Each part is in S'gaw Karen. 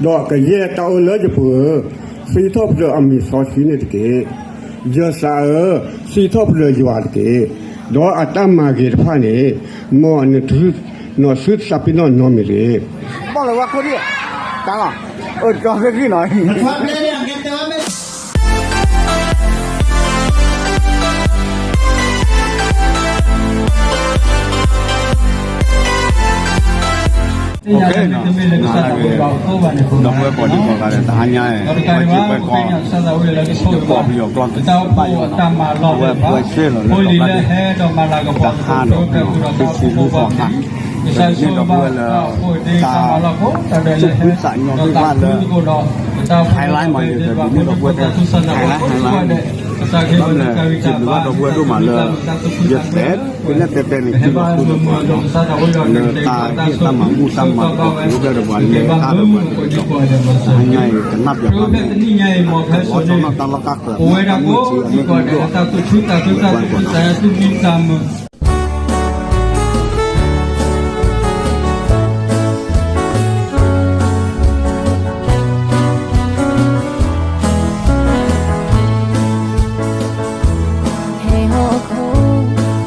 ဒီးကယဲၢ်တၢ်အိၣ်လၢယပူၤဧၢ, စံးထီၣ်ပတြၢၤအမံၤစီဆှံန့ၣ်တက့ၢ်. ယသးဧၢ, စံးထီၣ်ပတြၢၤယွၤတက့ၢ်. ဒီးအတၢ်မၤဂ့ၤတဖၣ်န့ၣ်, မ်အနထုးနီၢ်ဆူသးပ့ၤနီၣ်နီတမံၤတဂ့ၤ. ဘၣ်လၢဝဲခိၣ်ဒံၣ်, တၢ်လီၤ, အၢ ကၠီသ့ၣ်ဂံၢ်နီၤ ဒီပုၢ်ဝဲၢ်ကိးဒံကိးဂၤဒဲး တဟါညါအံၤ ပှၤစံးပှၤကီၢ် ယကိးပယီၤကျိာ် တဘၣ်ယိာ်နီၤ အဝဲပှဲၤဆှဲလီၤလၢတၢ်ဖးဒီး တဆံဃုဃီၤခါ န့ၣ်ဒီပုၢ်ဝဲၢ်လၢ တၢ် စံးဖုသးညီဖုဘၣ်လၢ highlight မ့ၢ်ယတဒုးန့ၢ်ဒီပုၢ်ဝဲၢ် highlight highlight န့ၣ် ဘၣ်မနုၤ စံးဘျုးဘၣ်ဒီပုၢ်ဝဲၢ်ဒိၣ်မးလၢ ယတဲ ဖဲလဲၣ်တဲတဲန့ၣ် စံးဘျုးဘၣ်ဒီပုၢ်ဝဲၢ် လၢတၢ်ဟ့ၣ်တၢ်မၤဘူၣ်တၢ်မၤသကိးက့ၤအိၣ်ဖျဲၣ်ဒီးပှၤလၢတၢ်ဒီးပှၤလၢ တဟါညါအံၤ ကနၣ်ပၠးဘၣ်မ့ၢ် ကဘီထီၣ်နီၣ်တၢ်လီၢ်တၢ်ကျဲၤ တၢ်မုၢ်ထံအမ့ၢ်ကဒိၣ် ပှၤ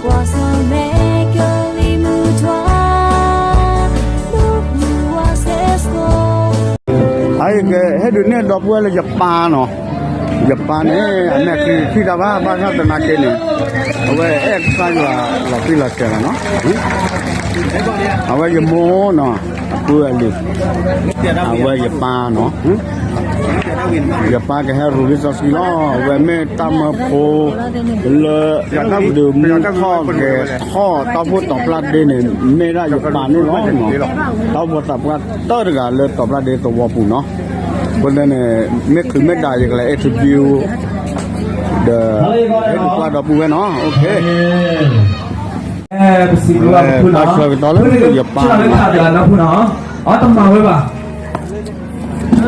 ကွၢ်နီၤ အအံၤကဟဲဒုးနဲၣ်ဒီပုၢ်ဝဲၢ်လၢယပၢ်နီၤ, ယပၢ်န့ၣ် အမဲာ်ချံထံၣ်တၢ်ဘၣ် ဘၣ်ဆၣ်သနာ်က့န့ၣ် အဝဲအဲၣ်ကစၢ်ယွၤလီၤတံၢ်လီၤဆဲးလီၤနီၤ, အဝဲယမိၢ်နီၤ, အပုၢ်အလံၤ, အဝဲယပၢ်နီၤ, ယပၢ်ကဟဲရူးလံစီဆှံလီၤ, အဝဲမ့ၢ်တၢ်မၢဖိ လၢ ဒုးမူထီၣ်ဂဲၤထီၣ်တၢ်အိၣ်ဖှိၣ်တီၤပျၢ်ဒ့န့ၣ် မ့ၢ်ဒၣ်ယပၢ်န့ၣ်လီၤ. တၢ်အိၣ်ဖှိၣ်တီၤပျၢ်ဒ့သဝီပူၤနီၤ, အဃိသတးန့ၣ် မ့ၢ်ချုးမ့ၢ်ဒၣ်ယကလဲၤ interview ဒီး ဟဲဒုးကွၢ်ဒီပုၢ်ဝဲၢ်နီၤ, ပစံးဘျုးဘၣ်ဖုနီၤ, တၢ်ဆၢကတီၢ်လၢယပၢ်နီၤ, အတမၤဝဲဘၣ်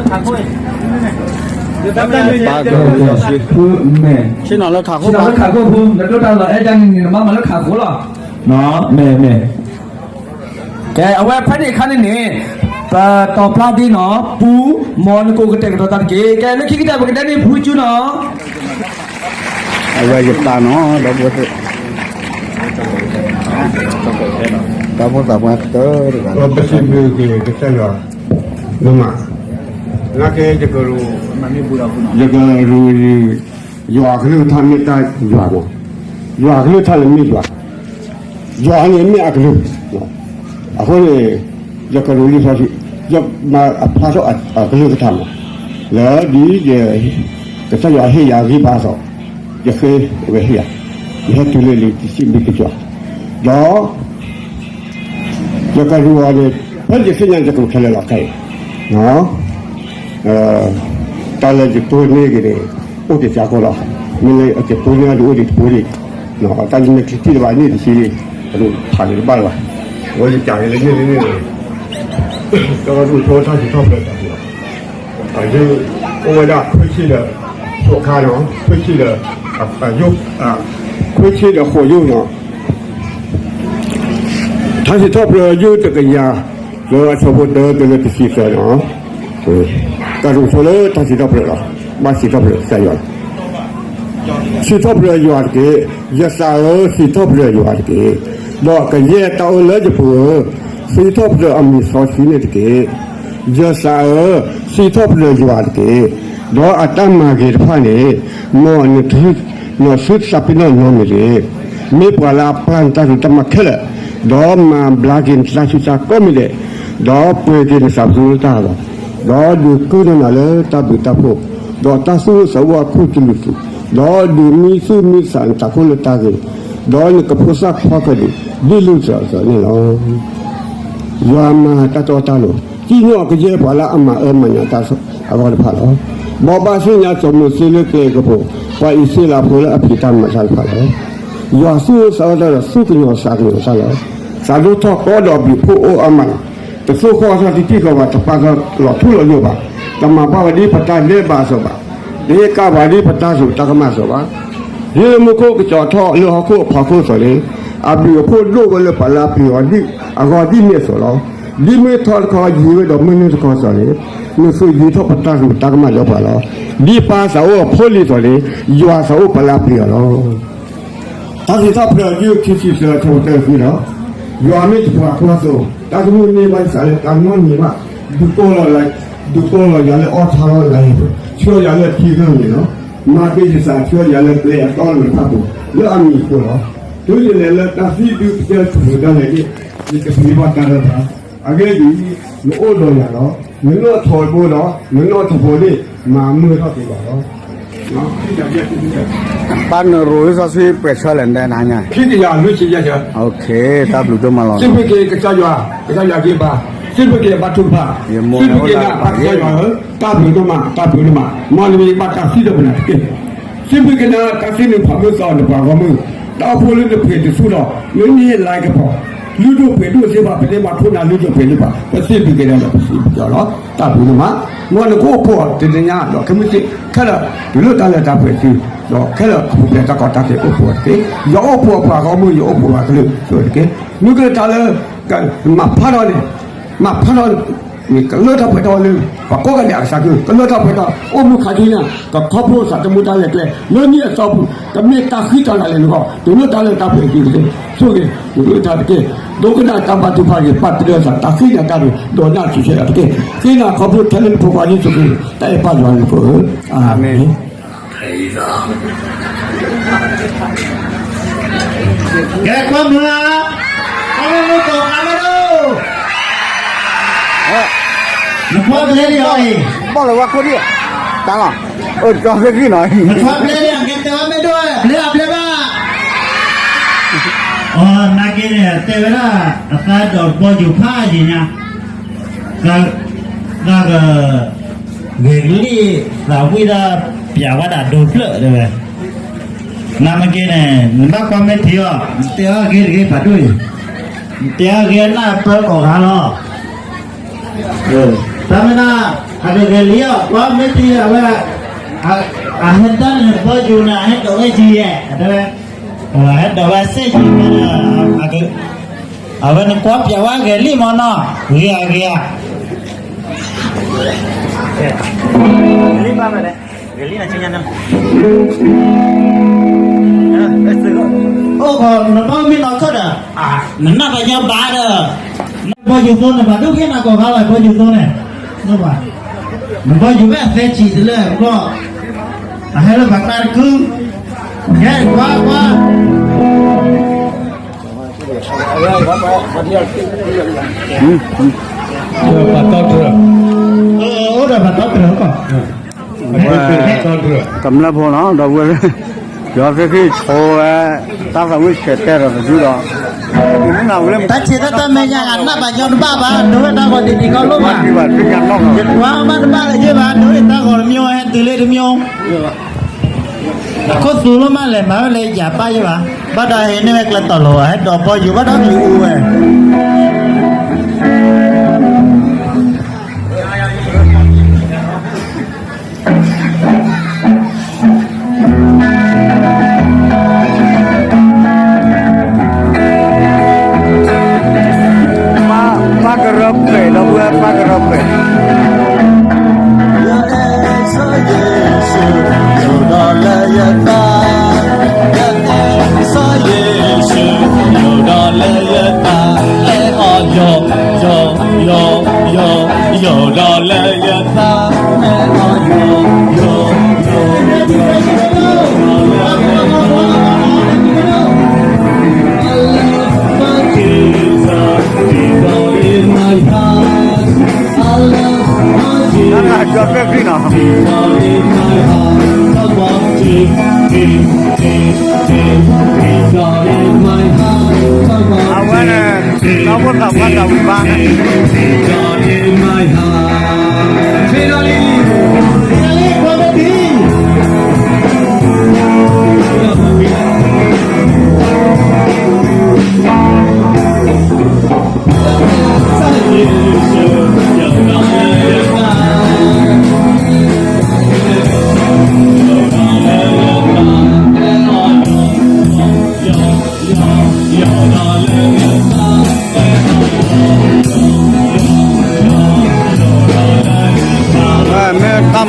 ပၢ်ကရူးလံစီဆှံ, ဆ့ၣ်နီၤလၢခးခိၣ်ဘၣ်, ဆ့ၣ်နီၤလၢခးခိၣ်ဖု, နဒိၣ်တၢ်လီၤအဲၣ်ဒၣ်န့ၣ်န့ၣ် နဘၣ်မၤလၢခးခိၣ်လီၤ, မ့ၢ်မ့ၢ်, ကဲ အဝဲဖဲန့ၣ်အခါန့ၣ်န့ၣ် ပတီၤပျၢ်ဒ့နီၤ, ပူၤ, မ်နကိးကတဲာ်ကတီၤသးတက့ၢ်. ကဲ လၢခံကတၢၢ် ပကဒဲန့ၣ်ဖုကၠူနီၤ, အဝဲယပၢ်နီၤ, ဒီပုၢ်ဝဲၢ်သ့ၣ်, ဒီပုၢ်ဝဲၢ်သ့ၣ်, ပစံးဘျုးက့ၤကစၢ်ယွၤ, မ့ၢ်မး, နာ်က့ ယကရူး, ယကရူး ယွၤအကလုၢ်ကထါမ့ၢ်တၢ်ယွၤမး, ယွၤအကလုၢ်ကထါန့ၣ်မ့ၢ်ယွၤ, ယွၤန့ၣ်မ့ၢ်အကလုၢ်, အဃိန့ၣ် ယကရူးလံစီဆှံ, ယမၤအဖျါထီၣ်အကလုၢ်ကထါမး, လၢဒ်ယ ကစၢ်ယွၤဟ့ၣ်ယၤဂံၢ်ဘါအသိး, ယဃ့ဝဲဟ့ၣ်ယၤ, ယဟဲတုၤလၢလံာ်တဆံဘျုးကစၢ်, ဒီး ယကရူးအီၤန့ၣ် ဖဲယသ့ၣ်ညါယကရူးခဲလၢာ်လီၤခဲအံၤ, တၢ်လၢယတိၢ်န့ၢ်က့ၤန့ၣ် အိၣ်တ့ၢ်စ့ၢ်ကီးလီၤ, မ့ၢ်လၢယတိၢ်န့ၢ်အီၤဒုးအိၣ်ဒံးတဘိဒံး, တၢ်လၢမဲာ်ချံထံၣ်တဘၣ်န့ၣ်တဆံ, အဒိၣ်ဖးန့ၣ်တဘၣ်လၢၤဘၣ်, အဝဲယကးက့ၤလၢန့ၣ်န့ၣ်, တၢ်ကဒိၣ်ဆိထါစံးထီၣ်ပတြၢၤတၢ်န့ၣ်လီၤ, ယိၣ်အိၣ်ဝဲဒၣ်ခွံဆံဒီး ဃိးခါနီၤ, ခွံဆံဒီး ယိၣ်, ခွံဆံဒီးဃိးယိၣ်နီၤ, ထါစံးထီၣ်ပတြၢၤယိၣ်တကယၤ, လၢအဆၢဖိတၢတုၤလၢတဆံသၢနီၤ, တၢ်ကဒိၣ်ဆိလၢထါစံးထီၣ်ပတြၢၤလီၤ, ဘၣ်စံးထီၣ်ပတြၢၤကစၢ်ယွၤလီၤ. စံးထီၣ်ပတြၢၤယွၤတက့ၢ်. ယသးဧၢ, စံးထီၣ်ပတြၢၤယွၤတက့ၢ်. ဒီးကယဲၢ်တၢ်အိၣ်လၢယပူၤဧၢ, စံးထီၣ်ပတြၢၤအမံၤစီဆှံန့ၣ်တက့ၢ်. ယသးဧၢ, စံးထီၣ်ပတြၢၤယွၤတက့ၢ်. ဒီးအတၢ်မၤဂ့ၤတဖၣ်န့ၣ်, မ်နတနီၢ်ဆူသးပ့ၤနီၣ်နီတမံၤတဂ့ၤ. မ့ၢ်ပှၤလၢအပျၢ်နတၢ်ဖံးတၢ်မၤခဲလၢာ်, ဒီးမၤဘျါက့ၤနတၢ်ဆူးတၢ်ဆါကိးမံၤဒဲး, ဒီးပှ့ၤက့ၤနသးပ့ၤနီၣ်လၢတၢ်အလီၢ်, ဒီးဒုးကုၢ်နနၤလၢတၢ်ဘျုးတၢ်ဖှိၣ်, ဒီးတၢ်သူၣ်အိၣ်သးအိၣ်အခိၣ်ကလုာ်သူၣ်, ဒီးဒုးမံသူၣ်မံသးနတၢ်ခိၣ်လၢတၢ်ဂ့ၤ, ဒီးနကဖိသၣ်ခွါကဒုး ဒ်လံာ်စီဆှံအသိးန့ၣ်လီၤ. ယွၤမၤတၢ်တီတၢ်လိၤ, စံၣ်ညီၣ်ကယဲၢ်ပှၤလၢအမၤအၢမၤနးတၢ်အဂီၢ်တဖၣ်လီၤ. ဘိးဘၣ်သ့ၣ်ညါစီၤမိၤၡ့လၢကျဲကပူၤ, ပှၤအံၣ်စရ့လးဖိလၢအဖံးတၢ်မၤတၢ်တဖၣ်လီၤ. ယွၤသူၣ်အိၣ်သးအိၣ်တၢ်ဒီးသူၣ်ကညီၤသးကညီၤတၢ်လီၤ. သးဒိၣ်ထီၣ်ကီဒီးအဘျုးဖှိၣ်အိၣ်အါမးလီၤ. တသိၣ်ဃီၣ်အသီတထံၣ်ဃီဘၣ်, တပာ်လီၤထူလီၤယိာ်ဘၣ်, တမၤဘၣ်ဝဲဒ်ပတၢ်ဒဲးဘးအသိးဘၣ်, တဟ့ၣ်ကၣ်ပှၤဒ်ပတၢ်စိတၢ်ကမၣ်အသိးဘၣ်, ဒ်မူခိၣ်ကစီၤထီၣ်လၢဟီၣ်ခိၣ်အဖီခိၣ်အသိးန့ၣ်, အဘျုးအဖှိၣ်ဒိၣ်ဝဲလၢပှၤလၢအပျံၤအီၤဒ်အဂီၢ်ဒ်န့ၣ်အသိးလီၤ. ဒ်မ့ၢ်ထီတခီယံၤဝဲဒီးမုၢ်နွံတခီအသိးန့ၣ်, မ့ၢ်ဃုာ်ယံၤထီၣ်ပတၢ်ကမၣ်ဒီးပှၤလီၤ. ဒ်ပၢ်သးအိၣ်အဖိလံၤအသိးန့ၣ် ယွၤသးအိၣ်ပလၢပှဲၤအီၤလီၤ. တၢ်စံးထီၣ်ပတြၢၤ ယုၢ်ခံဆံသၢ အဆၢဖိတၢ ဃုလီၤ. ယွၤမ့ၢ်တပှၤကွၢ်သိ, တၢ်တမုၢ်န့ၢ်ဘၣ်ယသးလၢတၢ်နီတမံၤဘၣ်. ဒုးကိးလီၤ, ဒုးကိးလီၤယၤလၢအီၣ်ထါလီၤယၤ, ဆှၢယၤလၢထံဂၢၢ်န့ၣ်လီၤ. မၤက့ၤယသး ဆှၢယၤလၢကျဲအတီအလိၤတဖၣ်ပူၤ လၢအမံၤအဃိလီၤ. တုၤယလဲၤလၢတၢ်သံဒုးကတၢၢ်တဖျၢၣ်ဒၣ်လဲာ်န့ၣ် ယကသံဘၣ်တၢ်လၢပှၤ, အဂ့ၢ်ဒ်အံၤ, ယအိၣ်ဒီးယၤလီၤ. ယနီၣ်ထိးဘိဒီး ယနီၣ်ထိးဘိန့ၣ် မၤမုာ်ထီၣ်က့ၤယၤလီၤ. ပၢ်နရိၤလၢစီဆှံပှဲၤဆၢလဲၣ် နတဲနၤညါ, ခံကယၤလွံၢ်ဆံယဲၢ်ဆၢ, တၢ်ဘျုးဒိၣ်မးလီၤ. စံးဘျုးက့ၤကစၢ်ယွၤ, ကစၢ်ယွၤက့ၤဘၣ်, စံးဘျုးက့ၤဘါထုကဖၣ်, စံးဘျုးက့ၤနၤ ဘၣ်ကစၢ်ယွၤဧၢ, တၢ်ဘျုးဒိၣ်မး, တၢ်ဘျုးဒိၣ်မး, မ်နမံၤဘၣ်တၢ်သံဒီးပနၤတက့ၢ်. စံးဘျုးက့ၤနၤ တၢ်သံနုၤဖးမုၢ်သီနပှၤဂီၢ်မုၢ်, တၢ်အိၣ်ဖှိၣ်လၢနပှ့ၤတဆူၣ်ဒီး လၢနဟ့ၣ်လါကပီၤ, လုၢ်ဒိၣ်ပှ့ၤဒိၣ်စ့ၢ်ကီး ပဒ့မၤထူၣ်နၤလုၢ်ဒိၣ်ပှ့ၤဒိၣ်ဘၣ်, ပစံးဘျုးက့ၤနၤဒီးပစံးဘျုးက့ၤလီၤ. တၢ်ဘျုးဒိၣ်မး, မ်နကအိၣ်ဖှိၣ်အီၤတနံၤညါဒီးခဲမုၢ်ဆ့ၣ်ခဲလၢာ် တုၤလၢတၢ်လၢတၢ်ပှဲၤစု, ဒီးခဲလၢာ်အပူၤဖျဲးတၢ်ကီတၢ်ခဲအိၣ်ဖှိၣ်အီၤတက့ၢ်. ယွၤအိၣ်ဖှိၣ်အပှၤဂီၢ်မုၢ် ယွၤအိၣ်ဖှိၣ်အကလုာ်ဆိၣ်ဂ့ၤတက့ၢ်. မ့ၢ်ကတၢၢ်လၢ မၤဖးထီၣ်န့ၣ်, မၤဖးထီၣ်န့ၣ် ကလၢထီၣ်ပှဲၤထီၣ်လၢ ပှၤကိးဂၤဒဲးအကစၢ်ကလုၢ်, ကလၢထီၣ်ပှဲၤထီၣ် အိၣ်မူခါဆူညါ ကခီဖျိသးသမူတၢ်လဲၤကျဲ လၢနံၣ်အသီပူၤ ကမ့ၢ်တၢ်ဃံတၢ်လၤလၢနဂီၢ်, တုၤလၢတၢ်လၢတၢ်ပှဲၤစုတက့ၢ်. ဆိၣ်ဂ့ၤ ယကလုၢ်တၢ်တက့ၢ်. ဒိကနၣ်တၢ်ဘါထုကဖၣ်က့ၤ ပာ်တရၢသး တၢ်ဃံတၢ်တၢ်ပှ့ၤ ဒီးနၢ်ဆံးဆဲးတက့ၢ်. ဃ့နၤခီဖျိထဲလၢနဖိခွါယ့ၣ်ၡူးခရံာ် တၢ်အဲၣ်ပၢ်ယွၤန့ၣ်အဃိ, အၤမ့ၣ်. ကဲ ကွၢ်မုာ်ဧါ, ကွၢ်မုာ်မုၢ်ကိးခါမ့ၢ်ဒိၣ်, နကွၢ်ဘျဲဒံးအီၤအံၤ, ဘၣ်လီၤဝဲခိၣ်ဒံး, တၢ်လီၤ, အိၣ်ကၠီသ့ၣ်ဂံၢ်နီၤ, နကွၢ်ဘျဲဒံး ကဲတဲဝဲမ့ၢ်ဒိၣ်ဝဲ ဘျဲအဘျဲဘၣ်, အနာ်က့န့ၣ် တဲဝဲဒၣ် အသးဒီးဘီယူၤဖးယံၤညါ သးကဂဲၤကလံၣ်သးဝံၣ်ဒၣ် ပျးဝဲဒၣ်ဒိဖျၢၣ်တဲဝဲ, နမ့ၢ်က့ၤန့ၣ် နဘၣ်ကွၢ်မ့ၢ်ထံအီၤ နတဲအီၤဂ့ၤတဂ့ၤဖးဒိၣ်အံၤ, နတဲအီၤဂ့ၤနၢ်ပၢၢ်ကိးဂၤလီၤ, တၢ်မ့ၢ်ဒၣ် အကဂဲၤလံအီၤ ကွၢ်မ့ၢ်ထံအဝဲ အဟဲတၢ်န့ၣ်ဘီယူၤန့ၣ် အဟဲဒိးဝဲယံၤယဲၢ် တဲဝဲ, အဟဲဒိးဝဲစ့ၢ်ကီး အဝဲန့ၣ်ကွၢ်ပျးဝဲဂဲၤလံမ့ၢ်နီၤ, ဂ့ၤဧါဂ့ၤဧါ, ဂ့ၤလံဘၣ်ဝဲလဲၣ်, ဂ့ၤလံနဆူညါန့ၣ်, အိၣ် နဘၣ်မ့ၢ်နီၢ်ခီၣ်ဒီး, နနၢ်ပၢၢ်ညီဘၣ်ဒီး, ဘီယူၤသိန့ၣ် ဘၣ်ဒိၣ်က့ၤနၤကိးဂၤလီၤ ဘီယူၤသိန့ၣ်, နဘီယူၤဝဲအသဲဆံးတလၢဘျီ, အဟဲလၢပှၤတၢ်တကု, ကဲကွၢ်ကွၢ် ပတီၢ်တြၢၤ, အိၣ်ဒီးပတီၢ်တြၢၤကီး, ကမျၢၢ်ဖိနီၤ ဒီပုၢ်ဝဲၢ်, ယွၤသ့ၣ်ခရံာ်ဆိဝဲ တၢ်သးဝံၣ်ဆဲးတဲဒီးတစုဒီး, တၢ်ဆံးတၢ်မဲာ်ညါ နၢ်ဘၣ်ညီတဘၣ်ဘၣ် ဒိဝဲတၢ်ဂီၤတံၢ်တံၢ်ခီလိၣ်ဘၣ်, ယကွၢ်မ့ၢ်တဘၣ်လၢၤဘၣ် ဒိဝဲတၢ်ဂီၤတမံၤ ဟဲတုၤလၢတမံၤ ခိၣ်သူလီၤမးလဲၣ် မၤဝဲလၢယၤပၢ်ယဘၣ်, ဘၣ်ဒီးဟဲန့ၢ်ဝဲကျဲတီၤလီၤ ဟဲဒိးဘီယူၤဘၣ်ဒီးကလံၤအူဝဲ ပၢ်ကရၢပှဲၤ ဒီပုၢ်ဝဲၢ် ပၢ်ကရၢပှဲၤ, ယဲစီယ့ၣ်ၡူး ယိာ်ဒီးလၢယသး, အဲၣ်အီၤယိာ် ယိာ် ယိာ် ယိာ် ယိာ်ဒီးလၢယသး, အဲၣ်အီၤယိာ် ယိာ် ယိာ် ယိာ် ယိာ်ဒီးလၢယသး, I love my Jesus, Jesus in my heart. I love my Jesus, Jesus in my heart. အဝဲန့ၣ် ဒီပုၢ်ဝဲၢ် ပှၤတၢ်ဝံၣ်ဘါ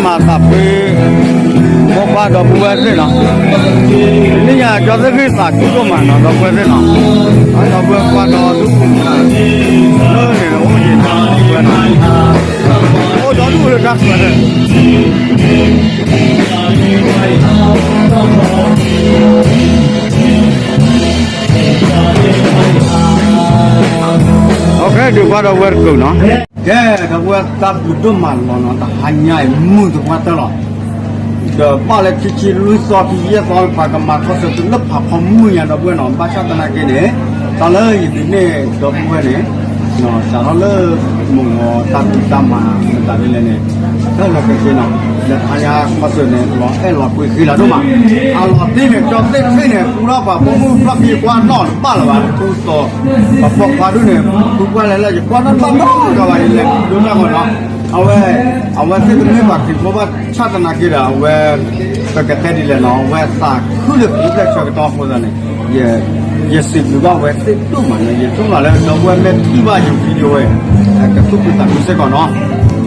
မၤသးဖှံ ဖိခွါဒီပုၢ်ဝဲၢ်သ့ၣ်နီၤ, နံၣ်ညါကၠီသ့ၣ်ဃံသးခုဒိၣ်မးနီၤ ဒီပုၢ်ဝဲၢ်သ့ၣ်နီၤ, ဒီပုၢ်ဝဲၢ်ခွါဒီးဒူၣ်ပူၤ လၢန့ၣ်အိၣ်ယံၤနီၤ ဒီပုၢ်ဝဲၢ်နီၤ, အိၣ်ဒီဒူၣ်လၢတၢ်ခွဲးန့ၣ် အခဲဒုးကွၢ်ဒီပုၢ်ဝဲၢ်တကုာ်နီၤ, ကဲ ဒီပုၢ်ဝဲၢ်တၢ်ဘျုးဒိၣ်မးလီၤနီၤ, တဟါညါအံၤမုၢ်တပှၢ်တၢၢ်လီၤ, ဒီးဘၣ်လၢခံဆံလွံၢ်သီခံဆံယဲၢ်သီ ပှၤကမၤခီဆၢတုၤလၢဖးဖီမုၢ်ညါ ဒီပုၢ်ဝဲၢ်နီၤ, ဘၣ်ဆၣ်သနာ်က့န့ၣ် တၢ်လၢယဒုးနဲၣ်ဒီပုၢ်ဝဲၢ်န့ၣ် စးထီၣ်လၢ မုၢ်ဂီၤတၢ်ဖံးတၢ်မၤမတၤဒ်လဲၣ်န့ၣ် တၢ်လီၤက့ၤက့ၤနီၤ, လၢတဟါညါခီဆၢန့ၣ် လီၤအဲၣ်လီၤကွံဃံလၤဒိၣ်မး, အလီၤတံၢ်န့ၣ် ကၠီသ့ၣ်တဖၣ်န့ၣ် ပူထီၣ်ပှၤပိာ်မုၣ်ဖျီၣ်ခံ ယကွၢ်နီၣ်တဘၣ်လၢၤဘၣ်, ထူသီ ပှၤပိာ်ခွါဒုးန့ၣ် ပူကွၢ်လဲၣ်လၢယကွၢ်နီၣ်တဘၣ်နီတဂၤဘၣ် ယလဲၤဒိတၢ်ဂီၤနီၤ, အဝဲ အဝဲသ့ၣ်တမ့ၢ်ပှၤခရံာ်ဖိဘၣ်ဆၣ်သနာ်က့ဒီး အဝဲ ပကတဲဒ်လဲၣ်နီၤ, အဝဲသးခုလၢပျဲၢ်ဆၢကတီၢ်အဃိသတးန့ၣ် ယစံးဘျုးဘၣ်ဝဲသ့ၣ်ဒိၣ်မးလၢ ယဆိကမိၣ်လၢဒီပုၢ်ဝဲၢ်မ့ၢ်ထံၣ်ဘၣ်ယ video ဝဲ ကသူၣ်ခုသးခုစ့ၢ်ကီးနီၤ,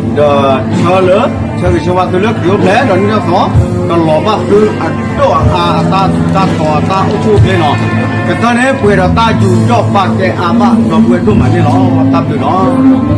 ဒီးဆၢလၢ ဆၢဂ့ၤဆၢဝါသုလၢခရံာ်အိၣ်ဖျဲၣ်ဒီးနံၣ်ထီၣ်သီ ကလီၤဘၣ်သုအဒိၣ်အအါ အတၢ်ထူးတၢ်တီၤ အတၢ်အိၣ်ဆူၣ်အိၣ်ချ့နီၤ, ကတၢၢ်န့ၣ် ပှဲၤဒီးတၢ်ယူးယီၣ်ပာ်ကဲအါဘၣ်ဒီပုၢ်ဝဲၢ်ဒိၣ်မးန့ၣ်လီၤ, တၢ်ဘျုးလီၤ.